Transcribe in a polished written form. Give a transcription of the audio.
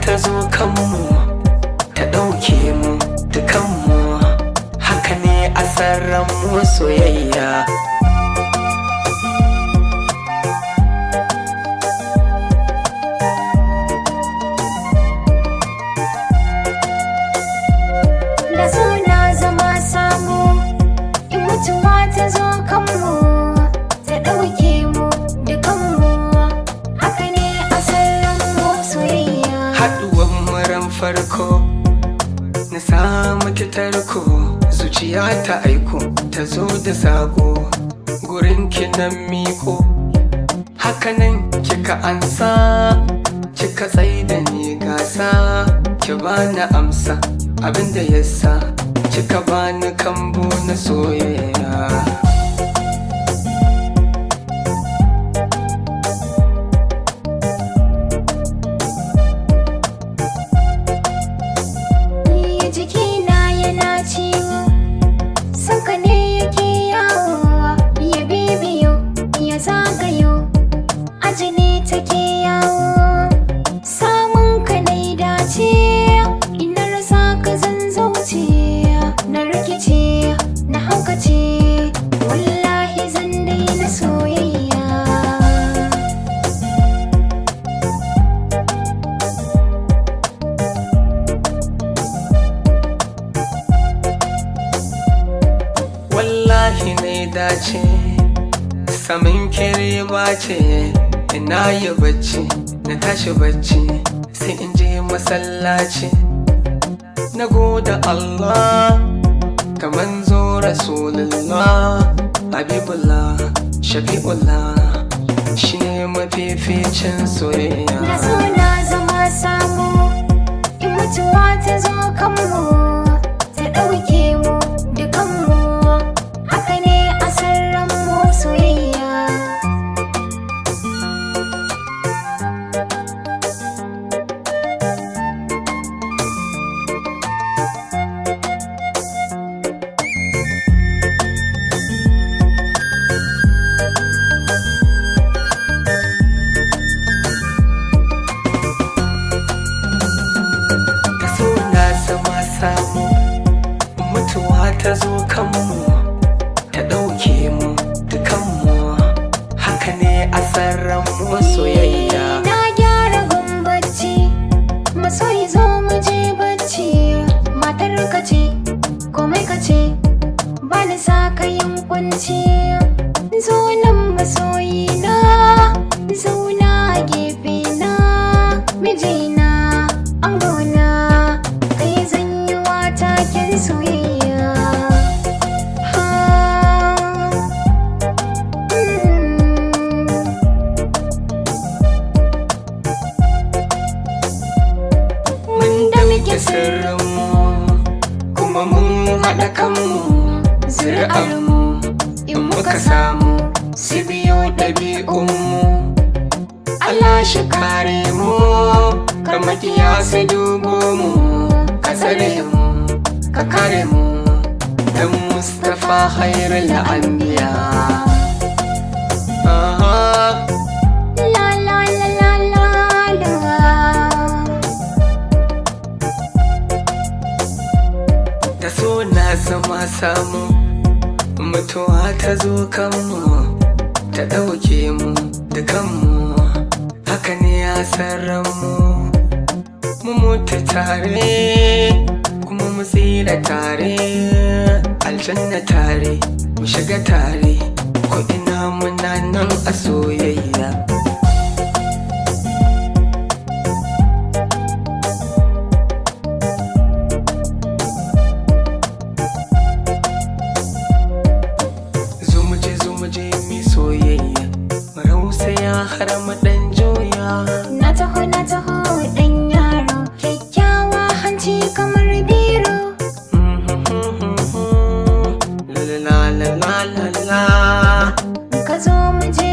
ta zo kanmu, ta ɗauke mu dukanmu. Haka ne a mu soyayya. Da suna zama samu, in mutuwa ta zo kanmu, ta ɗauke mu dukanmu. Haka ne a mu soyayya. Haɗuwan muran farko, na samu ki tarko, zuciya ta aiko, ta zo da sako, gurin ki nan miko. Hakanan kika ansa, kika tsai da ni gasa, ki bani amsa abinda yasa kika bani kambu na soyayya. Ni jikina yana ciwo, sanka ne yake yawo, ya bibiyo, ya zagayo, ajini take yawo. Samun ka nai dace, ina rasa ka zan zauce, na rikice, na haukace, wallahi zan daina soyayya. Wallahi ne dace, samin kiriba ce, ina yi bacci na tashi bacci sai in je masallaci. Na gode Allah ta manzo Rasulullah, Habibullah, Shafi'ullah, shi ne mafificin Na soyayya. so na zama samu, in mutuwa ta zo kanmu, ta ɗauke mu dukanmu. Haka ne a mu soyayya. Ta so na zama samu, mutuwa ta zo kanmu, ta ɗauke mu dukanmu. Haka ne a mu soyayya. Na gyara gun bacci, masoyi zo mu je bacci. Matar ka ce, komai ka ce, ba ni sa ka yin kunci. Zo nan masoyina, zauna a gefe na, mijina, angona, kai zan yi wa taken soyayya. Ha. Mm. Mun damke sirrinmu kuma mun haɗa kanmu, zuri'armu in muka samu su biyo ɗabi'unmu. Allah shi kare mu, kar makiya su dubo mu, ka tsare mu, ka kare mu, dan Mustapha khairul anbiya. Aha. La la la la la la. Da so na zama samu, mutuwa ta zo kanmu, ta ɗauke mu dukanmu. Haka ne ya mu, mu mutu tare kuma mu tsira tare, aljanna tare mu shiga tare, ko ina muna nan a soyayya. Zo mu je, zo mu je mi soyayya, mu rausaya har mu dan juya. Na taho, na taho ɗan yaro, kyakkyawa hanci kamar biro. La la la la la la. Ka zo mu je.